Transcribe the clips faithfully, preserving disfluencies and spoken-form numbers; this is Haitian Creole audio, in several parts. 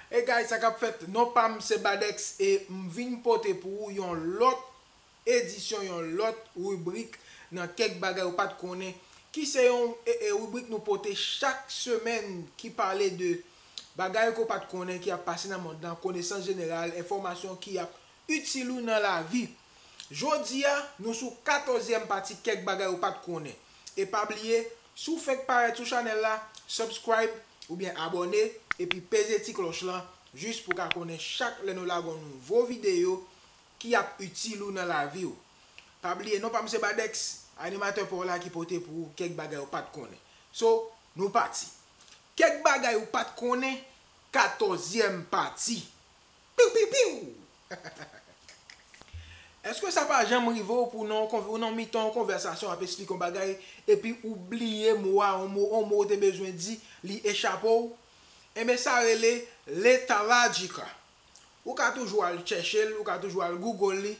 Hey guys, sa k ap fèt? Non pa m se Badex e m vin pote pou ou yon lòt edisyon, yon lòt ribrik nan kèk bagay ou pa t konnen, ki se yon e, e, ribrik nou pote chak semèn ki pale de bagay ke w pa t konnen ki ap pase nan mond lan, konesans jeneral, enfòmasyon ki ap itil ou nan lavi. Jodi a, nou sou katòzyèm pati kèk bagay ou pa t konnen. E pa bliye, si w fenk parèt sou chanèl la, subscribe oubyen abòne, epi peze ti klòch lan, jis pou w ka konnen chak lè nou lage yon nouvo videyo ki ap itil ou nan lavi w. Pa bliye, non pa m se Badex, animatè pa w la ki pote pou ou kèk bagay ou pa t konnen. So, nou pati. Kèk bagay ou pa t konnen, katòzyèm pati. Piw, piw, piw! Èske sa pa janm rive w pou nan yon konv-, ou nan mitan yon konvèsasyon ap esplike yon bagay, epi ou bliye mo a, yon mo, yon mo ou te bezwen di, li echape w? Enben, sa rele letalajika. Ou ka toujou al chèche l, ou ka toujou al Google li,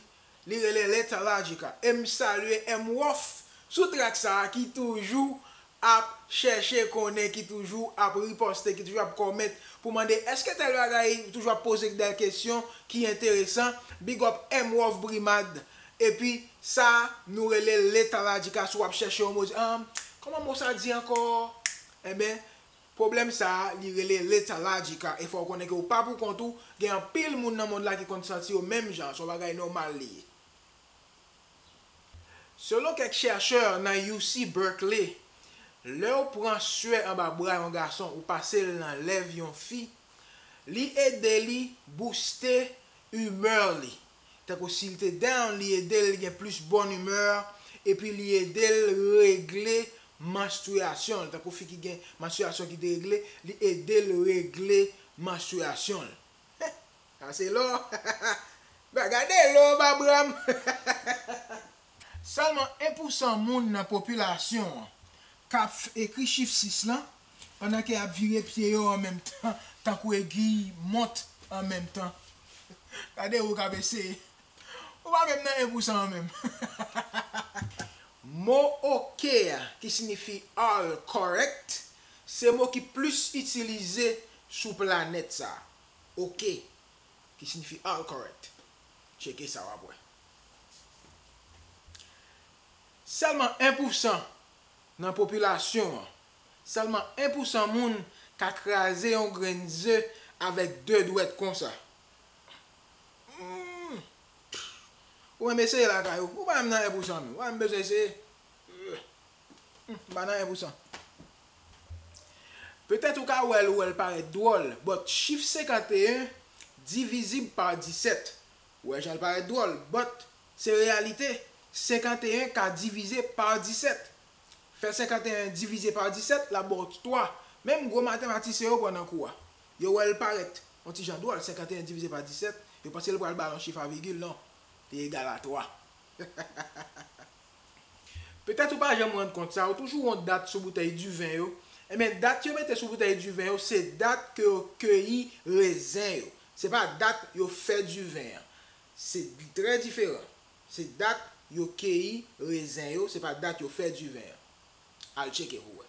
li rele letalajika. E m salye M Wolf sou trak sa a ki toujou ap chèche konnen, ki toujou ap riposte, ki toujou ap kòmèt pou mande èske tèl bagay, toujou ap poze dè kesyon ki enteresan. Big up M Wolf Brimad. Epi sa nou rele letalajika, si w ap chèche yon mo, di, ah, kòman mo sa di ankò? Enben, pwoblèm sa a, li rele letalajika, e fò w konnen ke w pa pou kont ou, gen anpil moun nan mond la ki konn santi yo menm jan, se yon bagay nòmal li ye. Selon kèk chèchè nan U C Berkeley, lè w pran swè anba bra yon gason ou pase l nan lèv yon fi, li ede li booste imè li. Tankou si l te down, li ede l gen plis bòn imè, epi li ede l regle manstriyasyon l. Tankou fi ki gen manstriyasyon ki deregle, li ede l regle manstriyasyon l. Sa se lò. Gade lò, Babram. Sèlman en pou san moun nan popilasyon an k ap f-, ekri chif sis lan, pandan ke y ap vire pye yo an menm tan, tankou egiy mont an menm tan. Gade ou k ap eseye. Ou pa menm nan en pou san an menm. Mo oke a, ki siyifi all correct, se mo ki plis itilize sou planèt sa a. Oke, ki siyifi all correct. Tcheke sa w ap wè. Sèlman en pou san nan popilasyon an, sèlman en pou san moun ka kraze yon grenn ze avèk de dwèt konsa. Hmm. Ou menm eseye lakay ou. Ou pa menm nan en pou san menm. Ou pa menm bezwen eseye. Hmm, m pa nan en pou san. Petèt ou ka wè l, ou wè l parèt dwòl, but chif senkanteyen divizib pa disèt. Ou wè jan l parèt dwòl, but se reyalite. Senkanteyen ka divize pa disèt. Fè senkanteyen divize pa disèt, l ap ba w twa. Menm gwo matematisyen yo pran nan kou a. Yo wè l parèt yon ti jan dwòl, senkanteyen divize pa disèt, yo panse l pral ba l yon chif a vigil, non. Li egal a twa. Petèt ou pa janm rann kont sa, ou toujou wè yon dat sou boutèy diven yo. Enben, dat yo mete sou boutèy diven yo, se dat ke yo keyi rezen yo. Se pa dat yo fè diven an. Se trè diferan. Se dat yo keyi rezen yo, se pa dat yo fè diven an. Al tcheke pou w wè.